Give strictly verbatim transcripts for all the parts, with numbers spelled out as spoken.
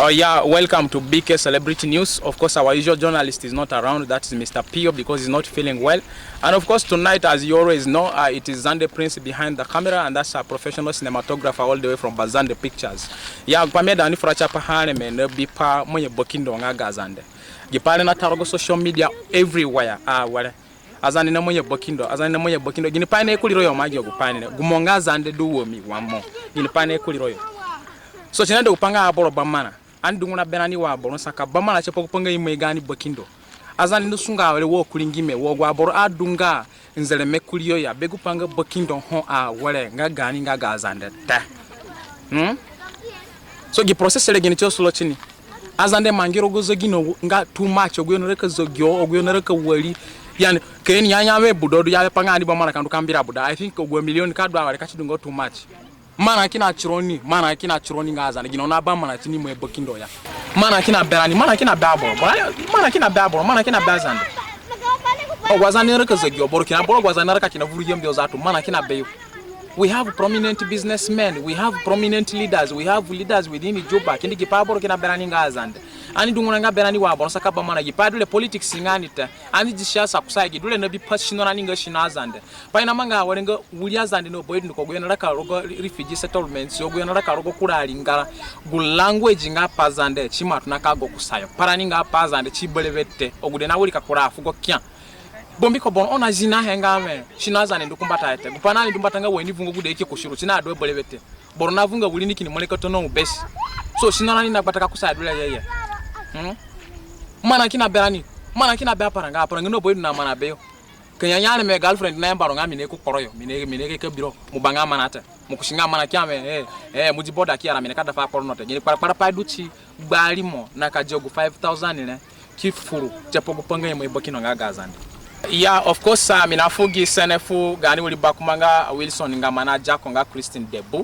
Oh yeah, welcome to B K Celebrity News. Of course, our usual journalist is not around, that is Mister Pio, because he's not feeling well. And of course, tonight, as you always know, uh, it is Zande Prince behind the camera, and that's a professional cinematographer all the way from Bazande Pictures. Ya, gu pai mi aida ani fura tipaha areme na bipa mo nye Bakindo nga ga Zande. Gi pai re nata rogo social media everywhere, ah, were. Azande na mo nye Bakindo, Azande na mo nye Bakindo. Gini pai na kurii ro yo, mo agia gu pai re? Gu mo nga Zande du wa mi wa mo. Gini pai na kurii ro yo? So, si naida gu pai nga aboro ba marã. Ani dungura berani wa aboro sa ka ba marã tipa gu pai nga imo i gaani Bakindo. Azande ndu sunge awere wa kurii ngime, wa agu aboro adunga nzereme kurii yo ya, be gu pai nga Bakindo ho awere nga gaani nga ga Azande te. Hmm? So gi process re gini ti asuro tini. Azande mangi rogo zegino nga too much, agu yo naraka zegino, agu yo naraka wari. Yani, ka i ni ya ya we budo du ya we pa nga ani ba marã ka ndu ka mbira budo. I think agu million ka du awere ka si du nga too much. Marã kina tironi, marã kina tironi nga Azande. Gino na ba marã tini mo e Bakindo ya? Marã kina berani, marã kina be aboro. Marã kina be aboro, marã kina be Azande. Agu Azande naraka zegino, boro kina boro, agu Azande naraka kina vuru yambi ozatu, marã kina be yo. We have prominent businessmen, we have prominent leaders, we have leaders within Juba. Kindi gi pai aboro kina berani nga Azande. Ani dungura nga berani wa aboro sa ka ba marã, gi pai du re politics nga ni te. Ani di siasa kusayo, gi du re na bipa sino rani nga sino Azande. Pai namanga awere nga wiri Azande na aboro dunduko, agu yo naraka rogo refugee settlements, agu yo naraka rogo kura aringara. Gu language nga Pazande, si ima tona ka go kusayo. Parani nga Pazande, si berewe te. Agude na wirika kura afugo kia. Bambiko boro na zina he nga we, sino Azande ndu ku mbatayo te. Gu pai nani du mbata nga wa i ni vunga gude i ki kusi ru, si nadu berewe te. Boro na vunga wiri ni kini mare ka tona u besi. So, sino rani na gbata ka kusayo du re yeye. Hmm? Marã kina berani, marã kina be aparanga, aparanga na aboro du na marã be yo. Ka nyanya areme girlfriend na yamba ro nga mi ni ku kporo yo, mi ni, mi ni ke ka bi ro, mo ba nga marã te. Mo kusi nga marã kia we, eh, eh, mo di boda kia ra mi ni ka da fu kporo no te. Gini kparakpara pai du ti gbari mo na ka dia gu five thousand re ki furu tipa gu pai nga imo i Bakindo nga ga Azande. Yeah, of course, uh, mi nafu gi sene fu gaani wiri bakumba nga Wilson Ngama na Jacko nga Christine Debu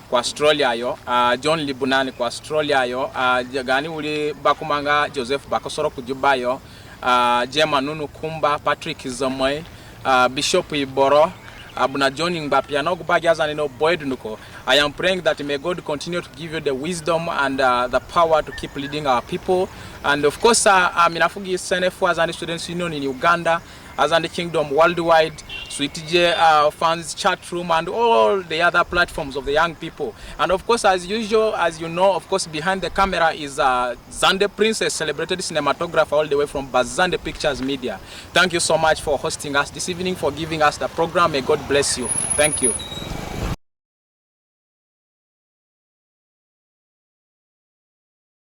ku Australia yo, uh, John Libunan ku Australia yo, uh, gaani wiri bakumba nga Joseph Bakosoro ku Juba yo, uh, Jema Nunu Kumba, Patrick Zamoi, uh, Bishop Iboro, Abuna John Ngbapia, na gu bagi Azande na aboro dunduko. I am praying that may God continue to give you the wisdom and, uh, the power to keep leading our people. And of course, uh, uh, mi nafu gi sene fu Azande Students Union in Uganda, Azande Kingdom Worldwide, Sweet J, uh, fans chat room, and all the other platforms of the young people. And of course, as usual, as you know, of course, behind the camera is, uh, Zande Prince, a celebrated cinematographer all the way from Bazande Pictures Media. Thank you so much for hosting us this evening, for giving us the program. May God bless you. Thank you.